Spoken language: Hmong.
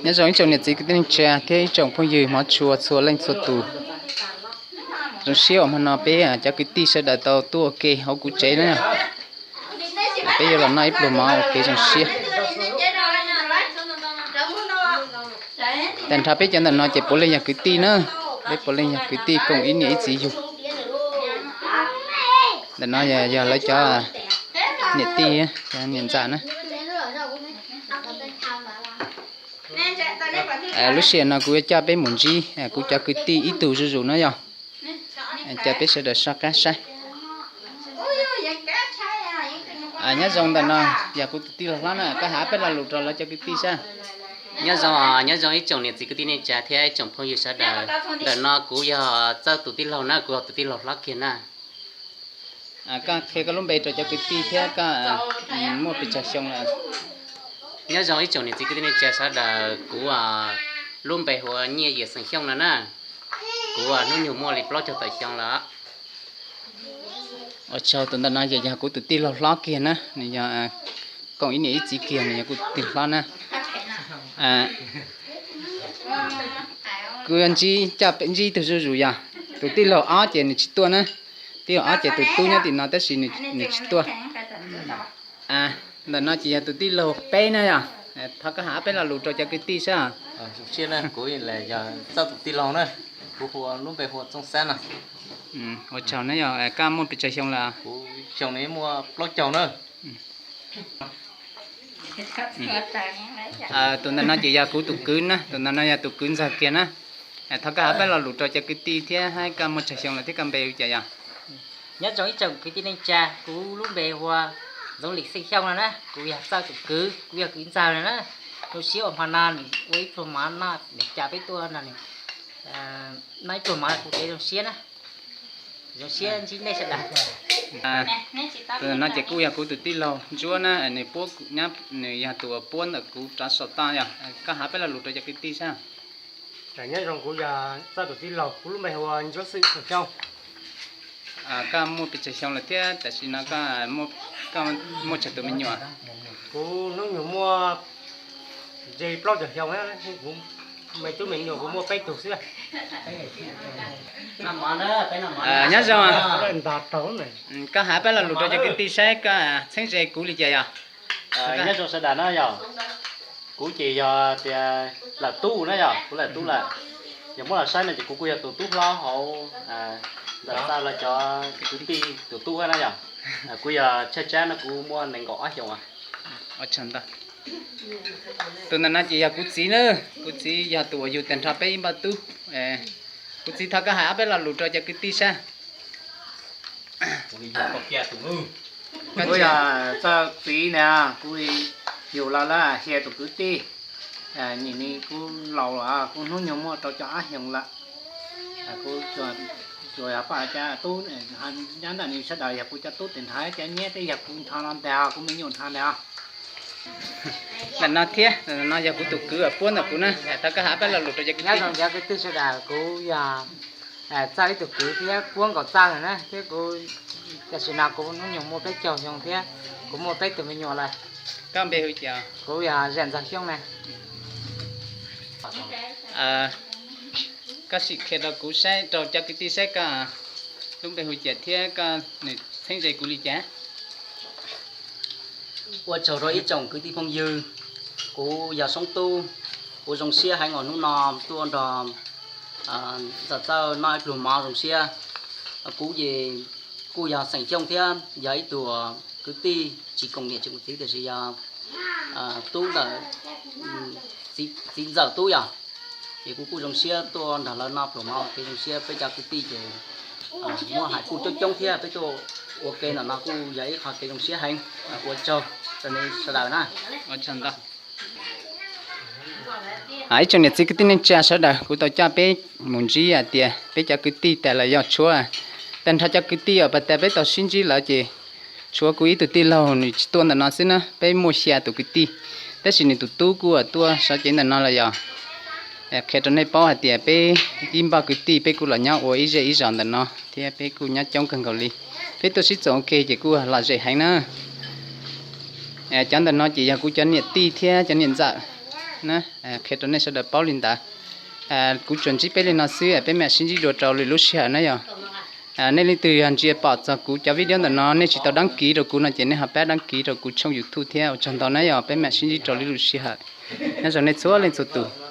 Nyob zoo ib tsoom niam txiv kwv tij neej tsa thiab ib tsoom phooj ywg hmov tshua txhua leej txhua tus. Zoo siab uas hmo no peb cov kwv tij sawv daws tau tuaj ua ke hauv kuv tsev na. Peb yuav los noj ib pluag mov ua kev zoo siab. Tag nrho peb cov ntawm no ces puav leej yog kwv tij na. Peb puav leej yog kwv tij koom ib niam ib txiv yug. Ntawm no yog lawv cov niam tij, cov niam ntxawm na. Lub sij hawm no kuv yuav coj peb mus ntsib kuv cov kwv tij ib tug zuj zus na yog. Coj peb sawv daws soj qab saib. Nyob zoo, ntawm no yog kuv tus tij laug hlob na, koj hais peb lo lus rau lawv cov kwv tij saib. Nyob zoo, nyob zoo ib tsoom niam txiv kwv tij neej tsa thiab ib tsoom phooj ywg sawv daws. Ntawm no kuv yog Txawj tus tij laug na, kuv yog tus tij laug hlob kiag na. Koj qhia koj lub npe rau cov kwv tij thiab koj muaj pes tsawg xyoo lawm? Nyob zoo ib tsoom niam txiv kwv tij neej tsa sawv daws, kuv lub npe hu ua Nyiaj Yias xeem Xyooj no na. Kuv hnub nyoog muaj li plaub caug tawm xyoo lawm. Ua tsaug, tus ntawm no ces yog kuv tus tij laug hlob kiag na, nws yog koom ib niam ib txiv kiag, nws yog kuv tus tij laug hlob na. Kuv ntsib, coj peb ntsib ib tug zuj zus yog tus tij laug ob ces nws tsis tuaj na. Tij laug ob ces tus tub nyob tim no tab sis nws tsis tuaj. Ntawm no ces yog tus tij laug peb na yog. Thov koj hais peb lo lus rau cov kwv tij saib. Kuv yog Txawj tus tij laug na, kuv hu ua lub npe hu ua Txooj Xab no. Ua tsaug na yog, koj muaj pes tsawg xyoo lawm? Kuv xyoo no muaj plaub caug na. Tus ntawm no ces yog kuv tus kwv na, tus ntawm no yog tus kwv ntxawg kiag na. Thov koj hais peb lo lus rau cov kwv tij thiab hais koj muaj tsawg xyoo lawm thiab koj npe hu cas yog? Nyob zoo ib tsoom kwv tij neej tsa, kuv lub npe hu ua Ntxoov Lis xeem Xyooj no na, kuv yog Txawj tus kwv, kuv yog kwv ntxawg no na. Zoo siab uas hmo no nws ua ib pluag mov no, nws coj peb tuaj no, noj ib pluag mov kuv kev zoo siab na. Zoo siab ntsib nej sawv daws. Tus no ces kuj yog kuv tus tij laug Ntsuab na, nws puab, nws yog tus uas puab ntawm kuv rov saum toj yog. Koj hais peb lo lus rau cov kwv tij saib. Nyob zoo, kuv yog Txawj tus tij laug, kuv lub npe hu ua Ntsuab Xwm xeem Xyooj. Koj muaj pes tsawg xyoo lawm thiab tam sim no koj muaj tsawg tus me nyuam? Kuv hnub nyoog muaj ze plaub caug xyoo, kuv me tub me nyuam kuv muaj peb tug xwb. Nyob zoo, koj hais peb lo lus rau cov kwv tij saib koj txheeb ze kuv li cas yog? Nyob zoo sawv daws na yog. Kuv ces yog tias lawm tub na yog, kuv lawm tub lawm. Yog muab los saib no ces kuv kuj yog tus tub hlob hauv ntawm Txawj los cov kwv tij tus tub na yog. Kuv yog Tshaj Tsab no, kuv muaj nees nkaum ob xyoos. Tus ntawm no ces yog kuv txiv na, kuv txiv yog tus uas yug tag nrho peb ib npawb tub. Kuv txiv, thov koj hais ob peb lo lus rau cov kwv tij saib. Kuv yog Txawj txiv na, kuv yug los lawm xya tus kwv tij. Nim no kuv laus lawm, kuv hnub nyoog muaj rau caum ob xyoos lawm. Kuv tsuas yog poj cas tub, nyob ntawm nws sawv daws yog kuv cov tub tes nrho, cov nyiab tej yog kuv nrho no ntag, kuv me nyuam nrho ntag. Ntawm no thiab, ntawm no yog kuv tus kwv uas puab ntawm kuv na, thov koj hais peb lo lus rau cov kwv tij. Nyob zoo cov kwv tij sawv daws, kuv yog Txawj ib tug kwv thiab puab nkaus Txawj lawm na, thiab kuv tam sim no kuv hnub nyoog muaj peb caug xyoo thiab kuv muaj peb tus me nyuam lawm. Koj npe hu cas? Kuv yog Zam Ntxawg Xyooj na. Koj sim qhia rau kuv saib, rau cov kwv tij saib koj lub npe hu cas thiab koj nws txheeb ze kuv li cas? Ua tsaug rau ib tsoom kwv tij phooj ywg, kuv yog Soob Tub, kuv zoo siab heev uas hnub no tuaj nrog Ntxawm Txawj noj ib pluag mov zoo siab. Kuv ces kuj yog xeem Xyooj thiab yog ib tug kwv tij tsis koom niam tsis koom txiv tiam sis yog tub ntawm txiv ntxawm tub yog. Ces kuv kuj zoo siab tuaj nrog lawv noj pluag mov ua kev zoo siab, peb cov kwv tij ces muaj hais kuj coob coob thiab, peb tuaj ua ke ntawm no kuj yog ib qho kev zoo siab heev. Ua tsaug rau nej sawv daws na. Ib tsoom niam txiv kwv tij neej tsa sawv daws, kuv tau coj peb mus ntsib hais tias peb cov kwv tij tas los yog tshuav tag nrho cov kwv tij uas pas tas peb tau sib ntsib lawm ces tshuav kuv ib tug tij laug nws tsis tuaj ntawm no xwb na, peb muaj xya tus kwv tij, tab sis nws tus tub kuj tuaj sawv cev ntawm no los yog. Qhia rau nej paub hais tias peb ib npaj kwv tij peb kuj los nyob ua ib zej ib zos ntawm no thiab peb kuj nyob coob kawg nkaus li. Peb tuaj sib txoos ua ke ces kuj lom zem heev na. Cov ntawm no ces yog kuv cov niam tij thiab cov niam ntxawm na. Qhia rau nej sawv daws paub li ntawd. Kuv tsuas ntsib peb li no xwb, peb mam sib ntsib dua rau lwm lub sij hawm na yog. Nej leej twg yog ntsia pom txog kuv cov video ntawm no nej tsis tau đăng ký rau kuv no ces nej ho pab đăng ký rau kuv channel YouTube thiab ua tsaug ntau na yog. Peb mam sib ntsib rau lwm lub sij hawm. Nyob zoo nej txhua leej txhua tus.